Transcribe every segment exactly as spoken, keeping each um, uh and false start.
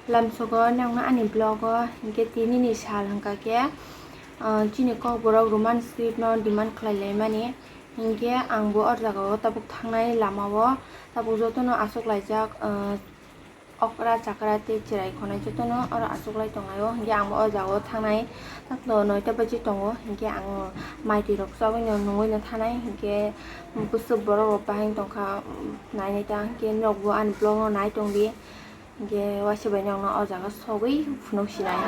Lamsogo nangno ani vlog o hinkhe tinini sal hwnkha khe, ah, chini kokborok Roman script no demand khlai laimani, hinkhe ang bo o jaga o tabuk thangnai lama o tabuk jotono achuk laijak, ah, okra chakra tei chwrai khonai jotono oro achuk lai tong lai o, hinkhe ang bo o jaga o thangnai. Takhwlai noita baji tongo, hinkhe ang mai twi rok chawino nungwi no thanai, hinkhe bwswk borok rok bahai wng tongkha, nainai ta hinkhe norok bo ani vlog no nai tongdi. Hinkhe waisa bai nokno o jaga sogwi phunuk sinai.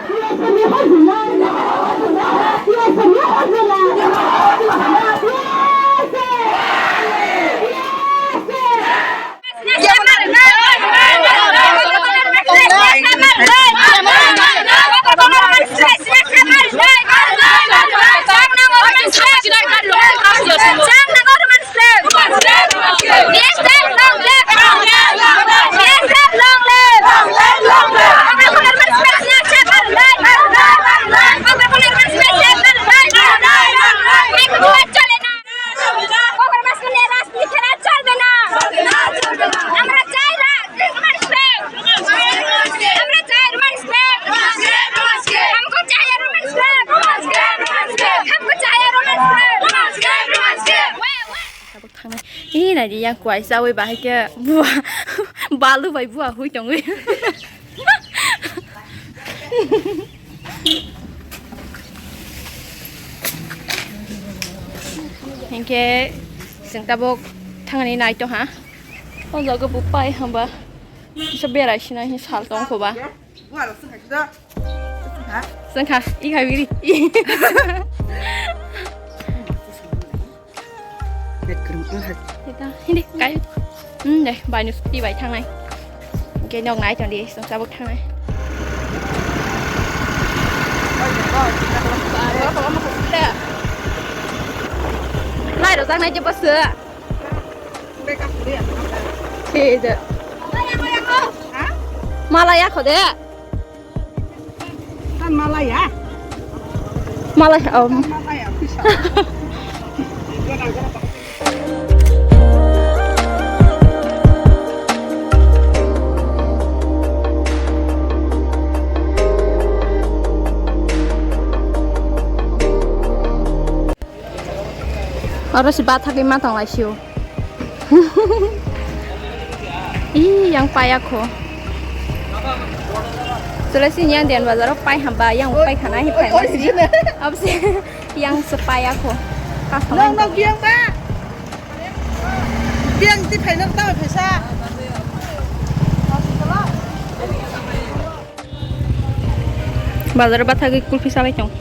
Tabuk thangnai. Ee, naidi yang kuai chawi bahai khe bua balu bai bua hui tongwi. Hinkhe chwng tabuk thangni nai tongha. O jaga bo pai hwnba kisa berai sina hi sal tong khoba. Chwngkha i khai biri. Kita, hindi, kai. Hmm, deh, banyu scooty bai thangnai. Oke, nok nai tong di, song sabuk thangnai. Lai rojak nai je bus. Thede. Mala ya khode. Tan malaya. Malaya, um. Malaya, bisa. Oro si bathagwi ma tong lai sio. Ih, yang paya kho. Sele si yang den bazar pai hamba yang pai khana hi pai si. Abse yang sepaya kho. Kas no, no, biang ba. Biang ti phainok ta phaisa. Bazar o bathagwi kulfi salai tong.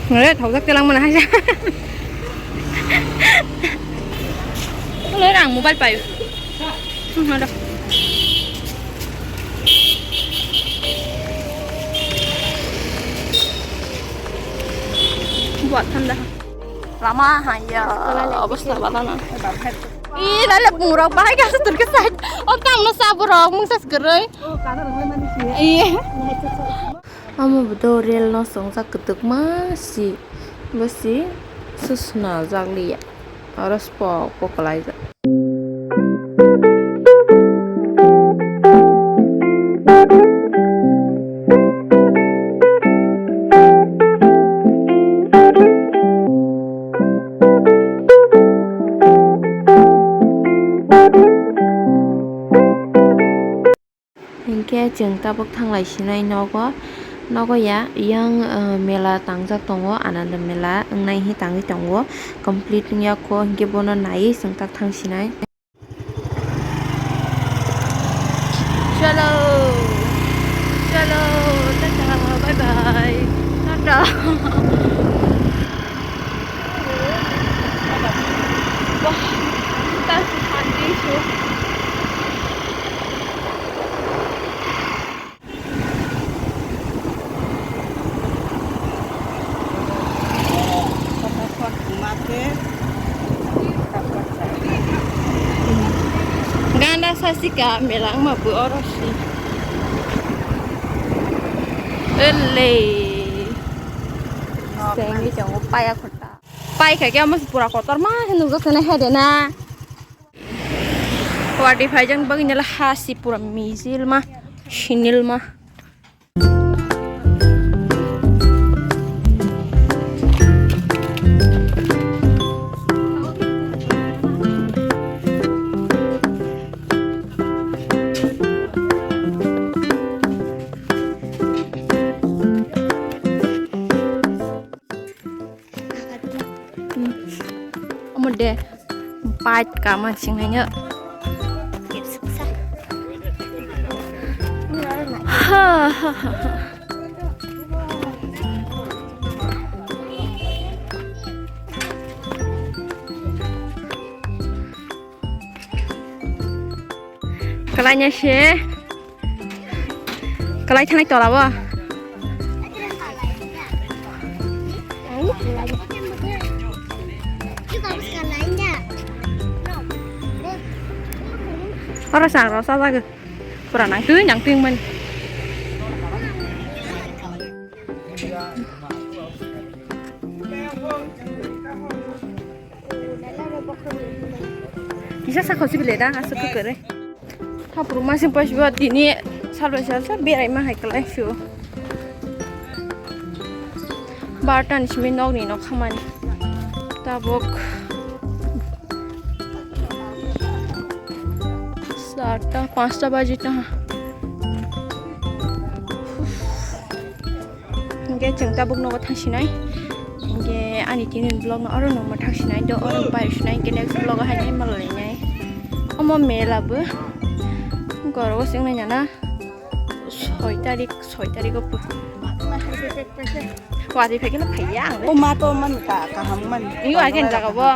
Ngare thaujak telang mana haja. Ngare ang mobile payo. Hmm, ada. Buat thanda. Lama haya, obostha bala na. Ih, nale murok bahai ka sutur ke sai. O tang no saburok mung sas geroi. Iya. Amo bodo rel no songjak kwtwkma si. Bo si susna jak liya. Oro spok pok kalaijak. Hinkhe chwng tabuk thanglai sinai nogo, nogo ya yang, ah, mela tangjak tongo, Ananda mela wngnai hi tangwi tongo, complete wngya kho, hinkhe bono naiwi chwng tak thang sinai. Chalo, chalo, tata, bye bye, tata. Wah, tak sandi su. Ganda sasika melang ma bu oro si. Ele. Sengi chongo paya khota. Pai kha khe amo se pura kotor ma se nukjak se na he de na. Watwi phaijak bagwi nela ha si pura mijilma, sinilma. Omo de bike kama singnaino. Ha, ha, ha, ha. Kalanya se. Kalai thanai tola bo. Oro sang ro sa jaga. Pura nang twi nang twi man. Kisa sakho si bile da asuk kere. Thapru masing pas bo tini salbai sal sa berai ma hai kalai su. Bartan simi nokni nok khamani. Tabuk. Sarta, panchta baji ta. Hingke chwng tabuk nogo thangsinai. Hingke ani tini vlog no oro no ma thangsinai do oro pai sinai hingke next vlog o hainai malainai. Omo mela bo. Goro o sing nai nana. Soi tarik, soi tarik o po. Wadi phai khe no phaiya ang le. O ma to man ka, kaham man. Iyo again jaga bo.